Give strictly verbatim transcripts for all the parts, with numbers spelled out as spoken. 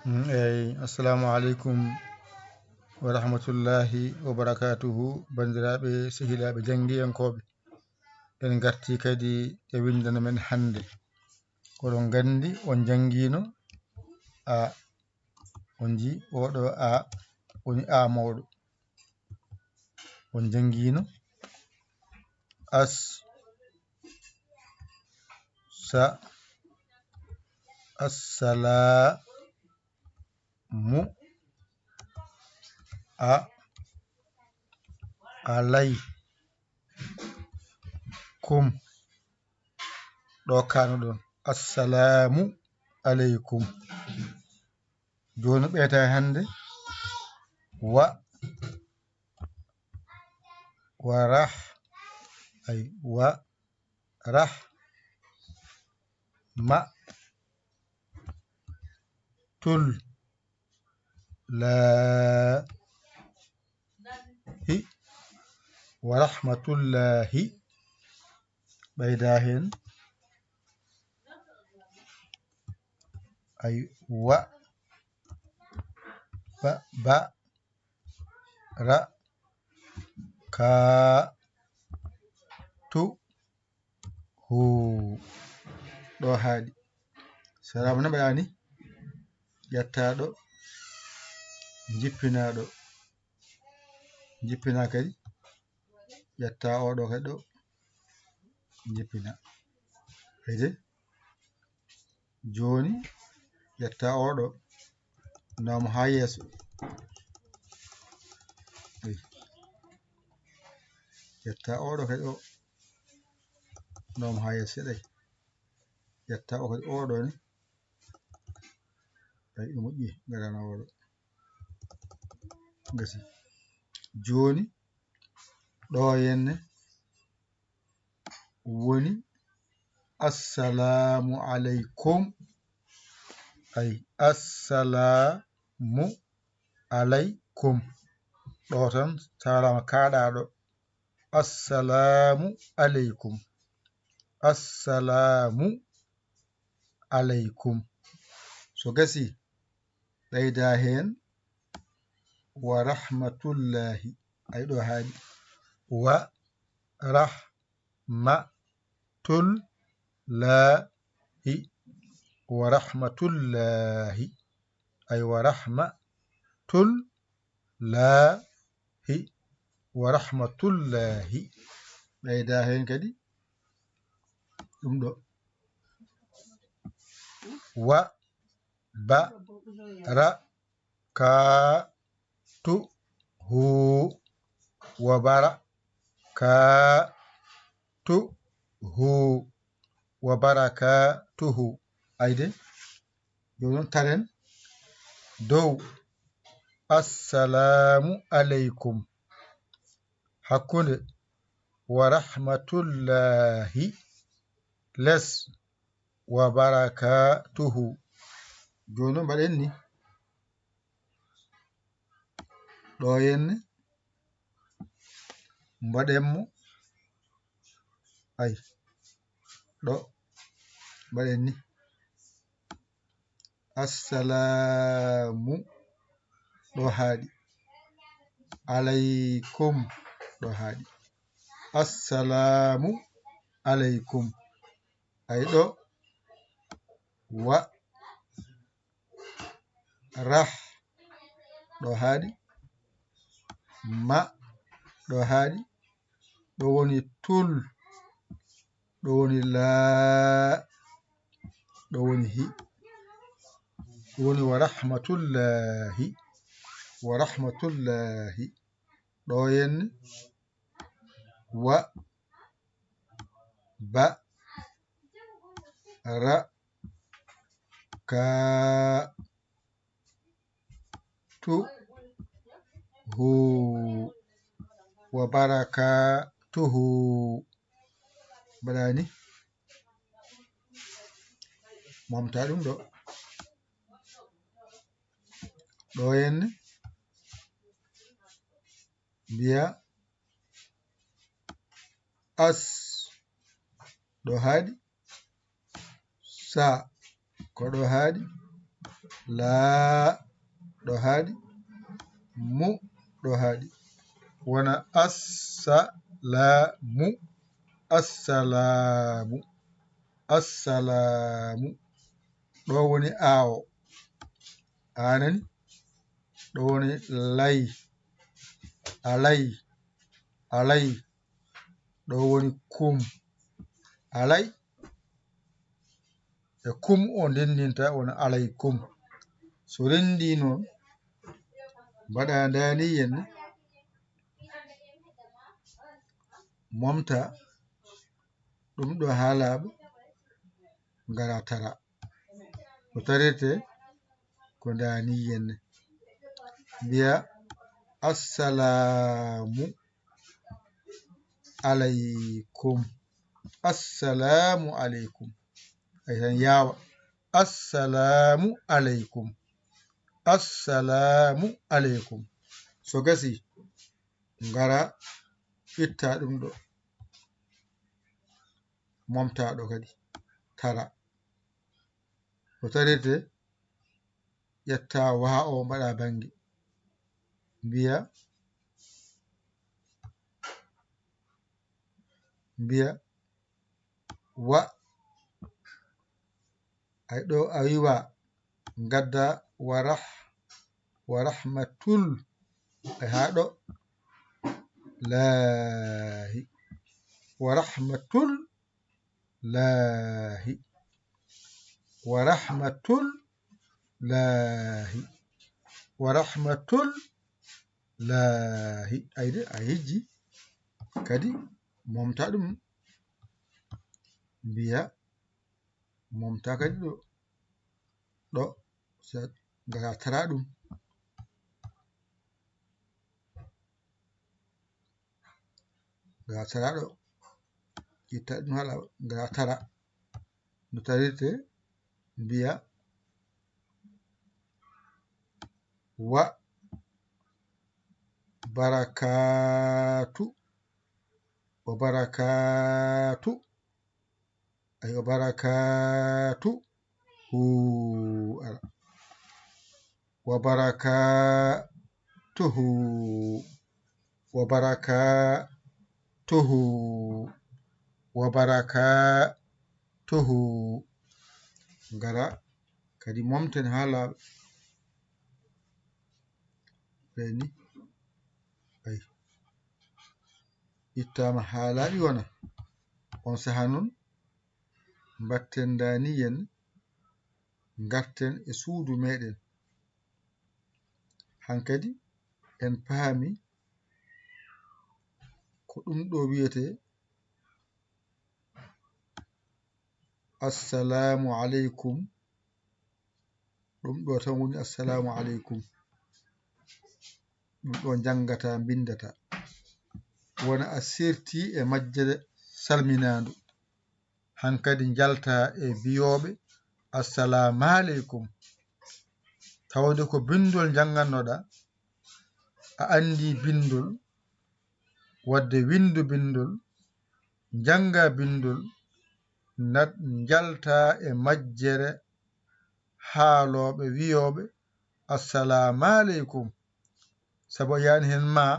Mm, eyi, assalamu aleykum wa rahmatullahi wa barakatuhu, banndiraaɓe, sehilaaɓe, janngiyankooɓe. En ngartii kadi e winndana men hannde. Koɗon nganndi, on njanngiino A. On njii, oɗo A woni A mawɗo. On njanngiino as, sa, assalaamu a, alaykum. Ɗo kano ɗon. Assalaamu aleykum. Jooni ɓeyta hannde wa, wa rah, ay, wa rah, ma, tul, laa, hi, wa rahmatullahi. Ɓeyda heen, ay, wa, ba, ba, ra, ka, tu, hu. Ɗo haaɗi. Saraaba na mbaɗa ni, ƴetta ɗo, jippina ɗo. Jippina kadi, ƴetta oɗo kadi ɗo, jippina. Ede, jooni, ƴetta oɗo, nawma haa yeeso. Eyi. Ƴetta oɗo kadi o, nawma haa yeeso seeɗa. Ƴetta o kadi oɗo ni. Ay, ɗum moƴƴi, ngarana oɗo. Gasi. Jooni, ɗo henne woni assalaamu aleykum. Ay, assalaamu aleykum. Ɗo tan salaama kaaɗaaɗo. Assalaamu aleykum. Assalaamu aleykum. So gasi, ɓeyda heen wa rahmatullahi. Ay, ɗo haaɗi. Wa rahmatullahi. Wa rahmatullahi. Ay, wa rahmatullahi. Wa rahmatullahi. Ɓeyda heen kadi ɗum ɗo. Wa, ba, ra, ka, tu, hu. Wa bara, ka, tu, hu. Wa bara, ka, tu, hu. Ayde. Jooni noon taren dow. Assalaamu aleykum. Hakkunde. Wa rahmatullahi. Les. Wa barakatuhu. Jooni noon mbaɗen ni. Ɗo henne. Mbaɗen mo. Ay. Ɗo. Mbaɗen ni. Assalaamu. Ɗo haaɗi. Aleykum. Ɗo haaɗi. Assalaamu aleykum. Ay ɗo. Wa. Rah. Ɗo haaɗi. Ma. Ɗo haaɗi. Ɗo woni tul. Ɗo woni laa. Ɗo woni hi. Ɗo woni wa rahmatullahi. Wa rahmatullahi. Ɗo henne. Wa. Ba. Ra. Ka. Tu. Hu. Wa barakatuhu. Mbaɗani. Momta ɗum ɗo. Ɗo henne. Mbiya. As. Ɗo haaɗi. Sa. Ko ɗo haaɗi. Laa ɗo haaɗi, mu ɗo haaɗi. Wona assalaamu, assalaamu, assalaamu. Ɗo woni aawo. A nani? Ɗo woni lay, alay, alay. Ɗo woni kum, alay. E kum o ndenndinta wona alaykum. So renndii noon, mbaɗa ndaaniyen, momta ɗum ɗo haa laaɓa, ngara tara. Ko tarirte ko ndaaniyen. Mbiya assalaamu alaykum. Assalaamu alaykum. Ay tan yaawa. Assalaamu alaykum. Assalaamu alaykum. So gasi, ngara itta ɗum ɗo. Momta ɗo kadi. Tara. Ko tarirte, ƴetta waa o mbaɗa bannge. Mbiya, mbiya, wa. Ay ɗo a wi wa, ngadda wa rah-, wa rahmatul. Ay haa ɗo. Laahi. Wa rahmatul laahi. Wa rahmatul laahi. Wa rahmatul laahi. Ayde, a hijji. Kadi, momta ɗum. Mbiya, momta kadi ɗo. Ɗo, sa-, ngara tara ɗum. Ngara tara ɗo. Itta ɗum hala ngara tara. No tarirte, mbiya, wa barakaatu. Wa barakaatu. Ay, wa barakaatu. Huu, ala. Wa barakaatuhu. Wa barakaatuhu. Wa barakaatuhu. Ngara kadi momten haa laaɓa. Ɓe ni. Ay. Ittaama haa laaɓi wona. On saha noon, mbatten ndaaniyen, ngarten e suudu meeɗen. Hankadi en paami ko ɗum ɗo wiyetee assalaamu aleykum. Ɗum ɗo tan woni assalaamu aleykum. Ɗum ɗo njanngata, mbinndata. Wona a serti e majjere salminaandu. Hankadi njalta e biyooɓe, "Assalaamu aleykum." Tawde ko binndol njanngannoɗaa, a anndi binndol, wadde winndu binndol, njannga binndol, nat-, njalta e majjere haalooɓe wiyooɓe, "Assalaamu aleykum." Sabu a yiyaani heen maa,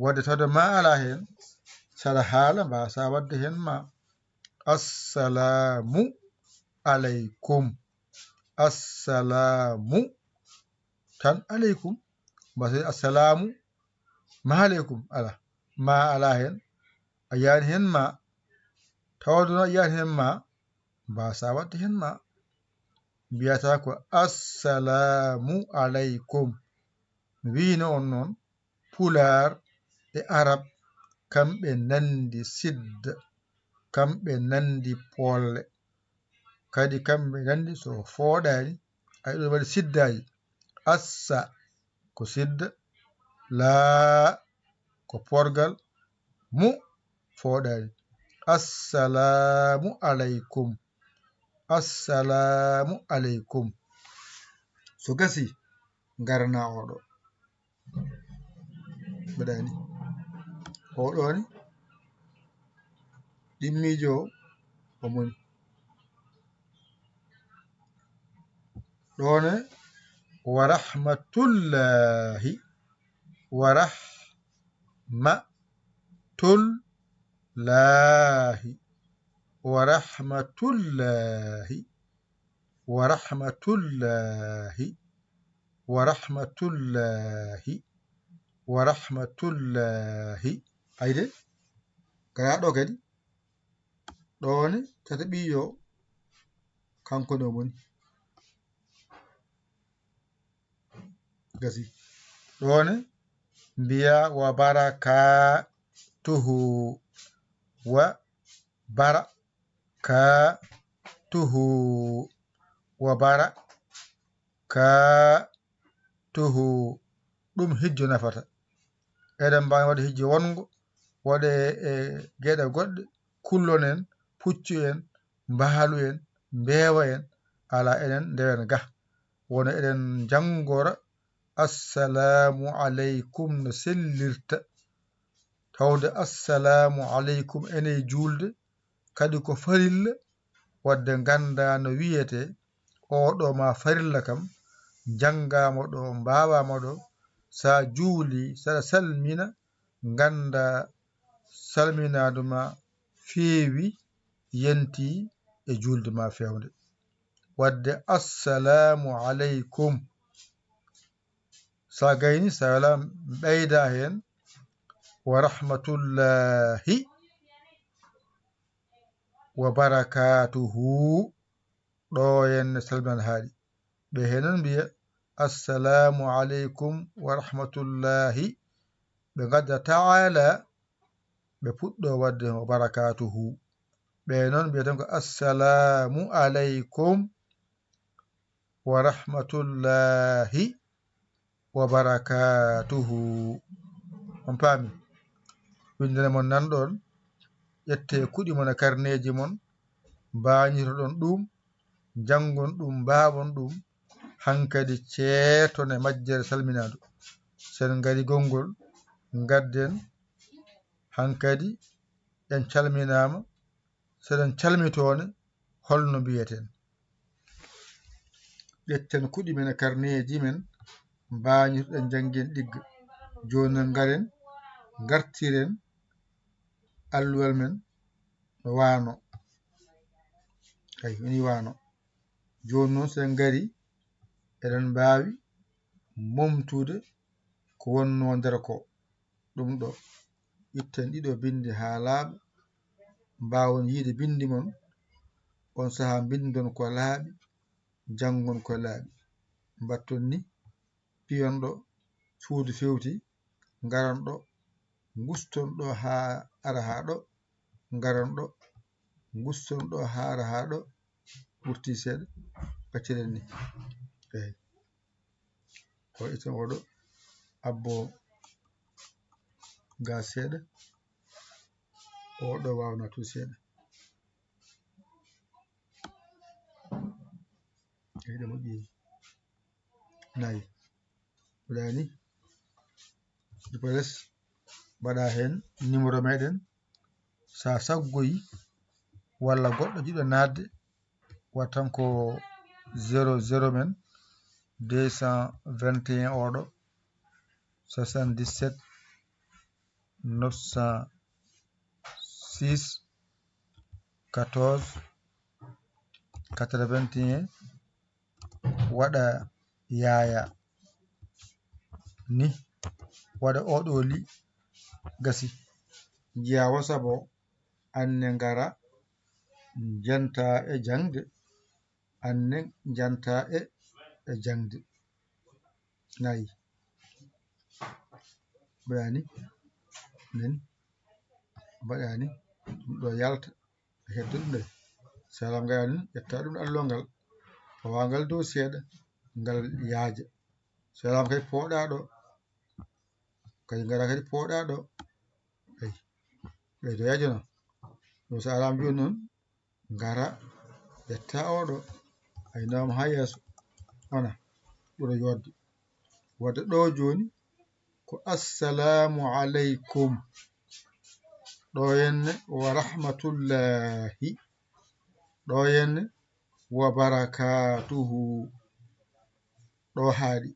wadde tawde maa alaa heen, saɗa haala, mbaasa waɗde heen maa. Assalaamu aleykum. Assalaamu tan aleykum. Mbaasa assalaamu maaleykum. Alaa. Maa alaa heen. A yiyaani heen maa. Tawde noon a yiyaani heen maa, mbaasa waɗde heen maa. Mbiyata ko assalaamu aleykum. Mi wiyino on noon, Pulaar e Arab, kamɓe nanndi sidda, kamɓe nanndi poolle. Kadi kamɓe nanndi so fooɗaani, ay ɗum waɗi siddaaji. Assa ko sidda, laa ko porgal, mu fooɗaani. Assalaamu aleykum. Assalaamu aleykum. So gasi, ngarana oɗo. Mbaɗani. Oɗo ni, ɗimmiijo o, o moni. Ɗo ne, wa rahmatullahi, wa rahma, tul, lahi, wa rahmatullahi, wa rahmatullahi, wa rahmatullahi, wa rahmatullahi. Ayde, gara ɗo kadi, ɗo ne, tata ɓiyo, kanko no woni. Gasi. Ɗo ne, mbiya wa barakatuhu, wa bara, ka, tuhu, wa bara, ka, tuhu. Ɗum hijjo nafata. Eɗen mbaawi waɗde hijjo wonngo, waɗe e geɗe goɗɗe, kullon en, puccu en, mbaalu en, mbeewa en, ala enen ndewen ga. Wona eɗen njanngora, "Assalaamu aleykum" no sellirta. Tawde "Assalaamu aleykum" ene e juulde, kadi ko farilla, wadde ngannda no wiyetee, oo ɗoo ma farilla kam, njanngaama ɗo, mbaawaama ɗo, sa juuli, saɗa salmina, ngannda salminaandu ma feewi, yenti e juulde ma feewnde. Wadde, "Assalaamu aleykum." Sa gayni, sa wela ɓeyda heen, "Wa rahmatullahi wa barakatuhu." Ɗo en salminan haaɗi. Ɓe heen noon mbiya, "Assalaamu aleykum wa rahmatullahi." Ɓe ngadda taala, ɓe puɗɗo waɗde "wa barakatuhu." Ɓe noon mbiya tan ko, "Assalaamu aleykum wa rahmatullahi wa barakatuhu." On paami? Winndere mon nan ɗoon, ƴette kuɗi mon e karneeji mon, mbaañitoɗon ɗum, njanngon ɗum, mbaawon ɗum, hankadi ceerton e majjere salminaandu. Sen ngari gonngol, ngadden hankadi, en calminaama, seɗen calmitoone, holno mbiyeten? Ƴetten kuɗi men e karneeji men, mbaañitoɗen, njanngen ɗigga. Jooni noon, ngaren, ngartiren alluwal men no waano. Ay, woni waano. Jooni noon, so en ngari, eɗen mbaawi momtude ko wonnoo nder ko. Ɗum ɗo, itten ɗiɗo binndi haa laaɓa, mbaawon yiyde binndi mon. On sahaa mbinndon ko laaɓi, njanngon ko laaɓi. Mbatton ni, piyon ɗo, suudu fewti, ngaran ɗo, nguston ɗo haa ara haa ɗo, ngaran ɗo, nguston ɗo haa ara haa ɗo, ɓurti seeɗa, gacciren ni. Eey. O itta oɗo, abbo ga seeɗa, oɗo waawa naatude seeɗa. Eey, ɗe moƴƴi. Nayi. Mbaɗa ni, J P S, mbaɗa heen numéro meɗen. Sa saggoyi walla goɗɗo jiɗɗo naatde, waɗ tan ko zéro zéro men, deux cent vingt et un oɗo, soixante-dix-sept, neuf cent six, quatorze, quatre-vingt-un, waɗa yaaya ni, waɗa oɗo li gasi. Njiya wasa bo, anne ngara, njanta e jaŋde, anne njanta e, e jaŋde. Nayi. Mbaɗani, nen, mbaɗani, ɗum ɗo yalta. Heddude nde, so alam ngaɗa ɗum, ƴetta ɗum alluwal ngal, pawa ngal dow seeɗa, ngal yaaja. So alam kadi pooɗa ɗo, kadi ngara kadi pooɗa ɗo. Eyi, ɓeydo yaajono. Ɗum so alam jooni noon, ngara, ƴetta oɗo, ay, nawam haa yeeso, ona, ɓura yodde. Wadde ɗo jooni ko "Assalaamu aleykum." Ɗo henne "wa rahmatullahi." Ɗo henne "wa barakatuhu." ɗo haaɗi.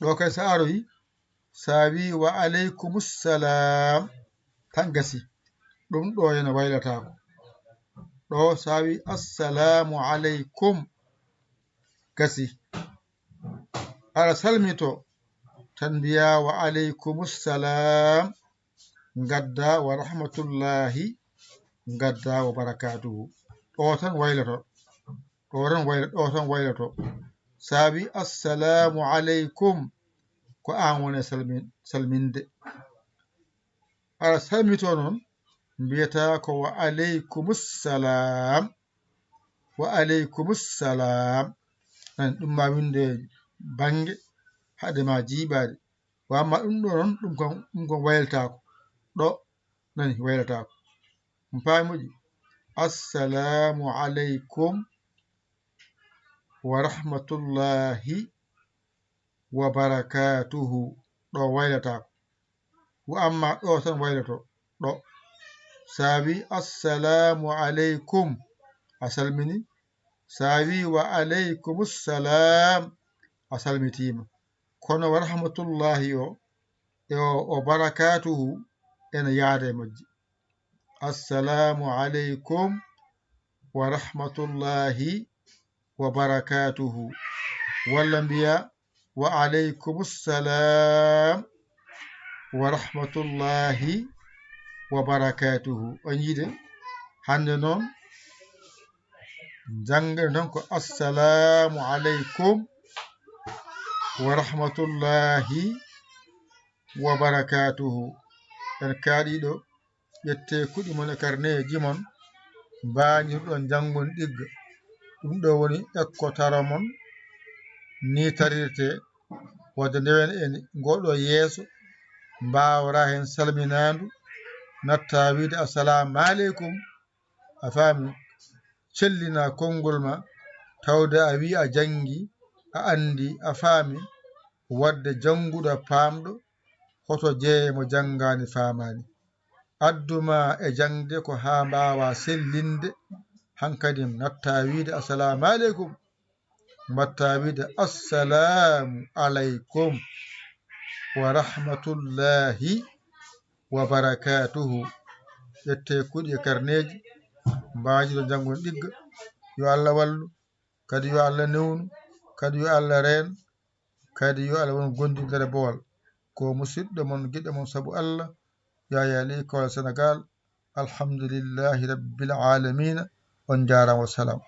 Ɗo kay sa aroyi, sa wi wa aleykumus salam, tan gasi. Ɗum ɗo ene waylataako. Ɗo sa wi assalamu aleykum, gasi. Aɗa salmito, tan mbiya wa aleykumus salam, ngadda wa rahmatullahi, ngadda wa barakatuhu. Ɗo tan wayloto. Ɗo tan waylo-, ɗo tan wayloto. Sa wi assalamu aleykum, ko an woni e salmin-, salminde. Aɗa salmito noon, mbiyata ko wa aleykumus salam. Wa aleykumus salam. Nani, ɗum ma winde bannge haade ma jiiɓaade. Wa amma ɗum ɗo noon, ɗum kon, ɗum kon waylataako. Ɗo, nani, waylataako. On paami moƴƴi? Assalamu aleykum wa rahmatullahi wa barakatuhu. Ɗo waylataako. Wa amma ɗo tan wayloto. Ɗo. Sa wi assalamu aleykum, a salmini. Sa wi wa aleykumus salam, a salmitiima. Kono wa rahmatullahi o, e o, o barakatuhu ene yaada e majji. Assalamu aleykum wa rahmatullahi wa barakatuhu. Walla mbiya wa aleykumus salam wa rahmatullahi wa barakatuhu. On yiide hannde noon, janngen tan ko assalamu aleykum wa rahmatullahi wa barakatuhu. En kaaɗiiɗo, ƴettee kuɗi mon e karneeji mon, mbaajirɗon janngon ɗigga. Ɗum ɗo woni ekkotaro mon, ni tarirtee, wadde ndewen e ngoo ɗo yeeso, mbaawra heen salminaandu, natta wiide assalamu aleykum, a faami, cellina konngol ma, tawde a wi a janngi, a anndi, a faami, wadde jannguɗo paamɗo, hoto jeeye mo janngaani faamaani. Addu ma e jaŋde ko haa mbaawa sellinde, hankadi natta wiide assalamu aleykum, mbatta wiide assalamu aleykum wa rahmatullahi wa barakatuhu. Ƴettee kuɗi e karneeji, mbaajirɗon janngon ɗigga. Yo Allah wallu, kadi yo Allah newnu, kadi yo Allah reen, kadi yo Allah won gonɗinɗo e boowal. Ko musiɗɗo mon, giɗɗo mon sabu Allah, Yaya Ley Kole Senegal. Alhamdulillahi Rabbil Alamina. On njaaraama, wassalam.